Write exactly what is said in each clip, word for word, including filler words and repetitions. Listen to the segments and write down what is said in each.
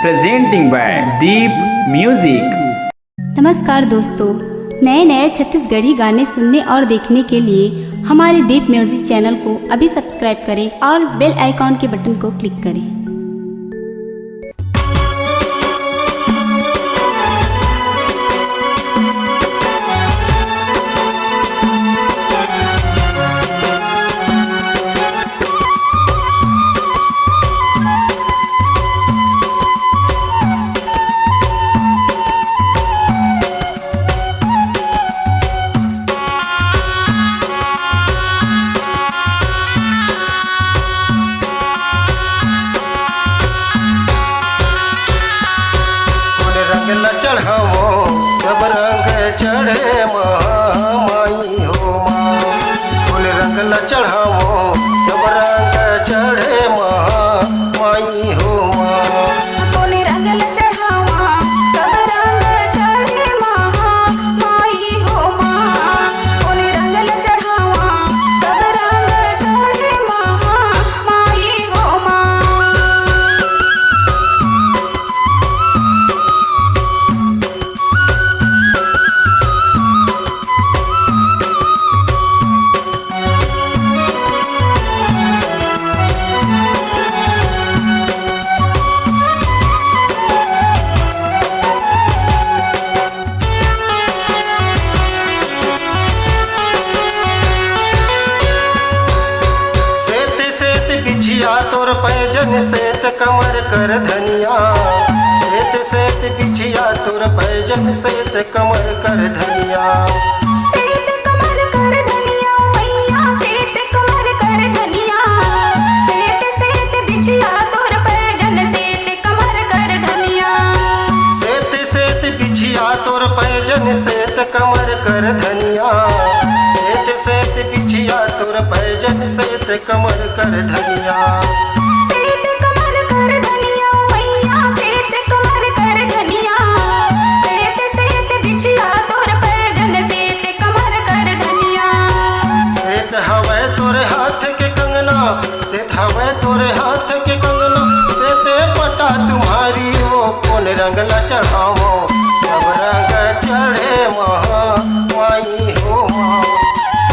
Presenting by Deep Music। नमस्कार दोस्तों, नए नए छत्तीसगढ़ी गाने सुनने और देखने के लिए हमारे दीप म्यूजिक चैनल को अभी सब्सक्राइब करें और बेल आइकॉन के बटन को क्लिक करें। कोन रंग ल चढ़ावो, सब रंग चढ़े महामाई हो माँ। कोन रंग ल चढ़ावो, सब रंग चढ़े महामाई हो माँ। कोन रंग ल चढ़ावा, सब रंग चढ़े महामाई हो माँ। कोन रंग ल चढ़ावा, सब रंग चढ़े महामाई हो माँ। सेत सेत बिछिया तोर पैजन, सेत कमर कर धनिया। सेत सेत बिछिया तोर पैजन, सेत कमर कर धनिया। सेत कमर कर धनिया मैया, सेत कमर कर धनिया। सेत सेत बिछिया तोर पैजन, सेत कमर कर धनिया। सेत सेत बिछिया तोर पैजन, सेत कमर कर धनिया। सेत सेत बिछिया तोर पैजन, सेत कमर कर धनिया। सेत कमर कर धनिया मैया, सेत कमर कर धनिया। सेत सेत बिछिया तोर पैजन, सेत कमर कर धनिया। सेत हवय तोर हाथ के कंगना, सेत हवय तोर हाथ के कंगना, सेते पटा तुम्हारी ओ। कोन रंग ल चढ़ावो, सब रंग चढ़े महामाई हो माँ।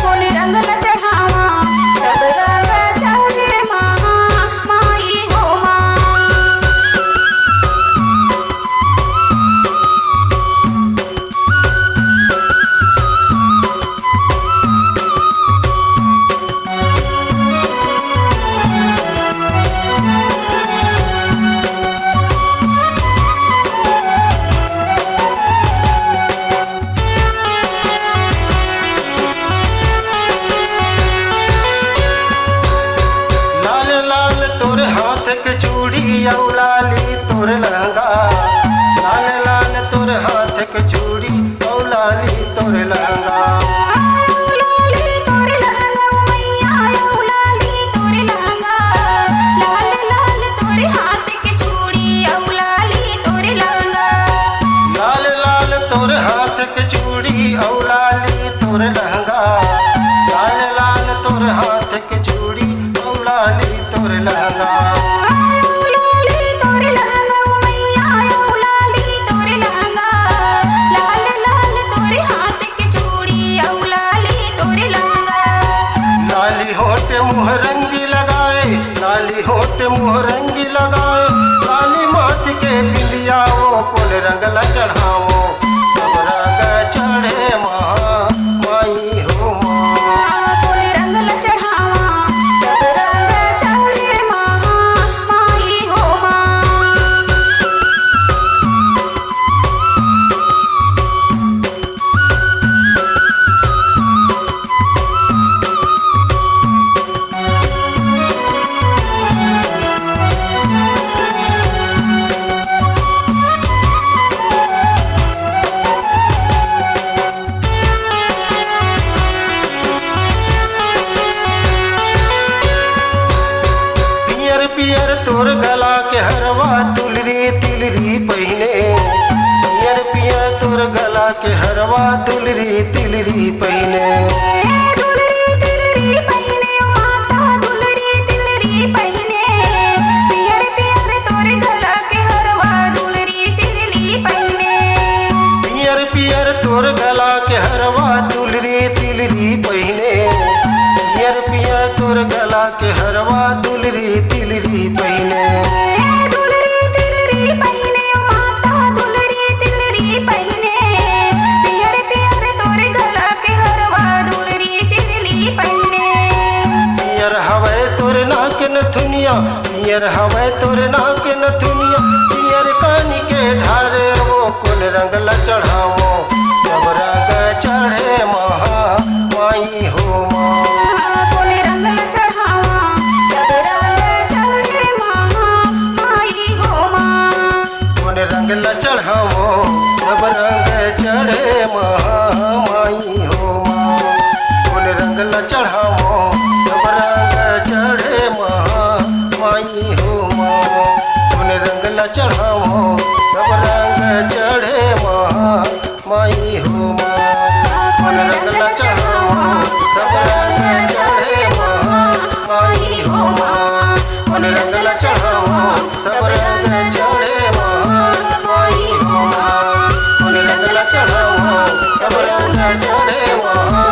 कोन रंग ल चढ़ावा, सब रंग चढ़े महामाई हो माँ। लाल लाल तोर हाथ के चूड़ी अउ लाली तोर लहंगा। लाल लाल तोर हाथ के चूड़ी अउ लाली तोर लहंगा। लाली तोर लहंगा मैया, अउ लाली तोर लहंगा। लाल लाल तोर हाथ के चूड़ी अउ लाली तोर लहंगा। लाल लाल तोर हाथ के चूड़ी अउ लाली तोर लहंगा। लाल लाल तोर हाथ के चूड़ी अउ लाली तोर लहंगा। अउ लाली तोर लहंगा मैया, अउ लाली तोर लहंगा। लाल लाल तोर हाथ के चूड़ी अउ लाली तोर लहंगा। लाली होठ मुँह रंगी लगाए, लाली होठ मुँह रंगी लगाए, लाली माथ के बिंदिया ओ। कोन रंग ल चढ़ावो, सब रंग चढ़े महामाई हो माँ। कोन रंग ल चढ़ावा, सब रंग चढ़े महामाई हो माँ। पियर पियर तोर गला के हरवा, दुलरी तिलरी पहिने। पियर पियर तोर गला के हरवा, दुलरी तिलरी पहिने। दुलरी तिलरी पहिने, माता दुलरी तिलरी पहिने। पियर पियर तोर गला के हरवा, पियर कानी के ढारे वो कोन रंग ला चढ़ावो, सब रंग चढ़े महा माई हो माँ। कोन रंग ला चढ़ावो, सब रंग चढ़े महा माई हो माँ। कोन रंग ला चढ़ावो, सब रंग चढ़े महा माई हो माँ। कोन रंग ला चढ़ावो, सब रंग चढ़े महा माई हो माँ। कोन रंग ला चढ़ावो, सब रंग चढ़े महा माई हो माँ। कोन रंग ला चढ़ावो, सब रंग चढ़े महा माई हो माँ। कोन रंग ला चढ़ावो, सब रंग चढ़े महा माई हो माँ। कोन रंग ला चढ़ावो, सब रंग चढ़े महा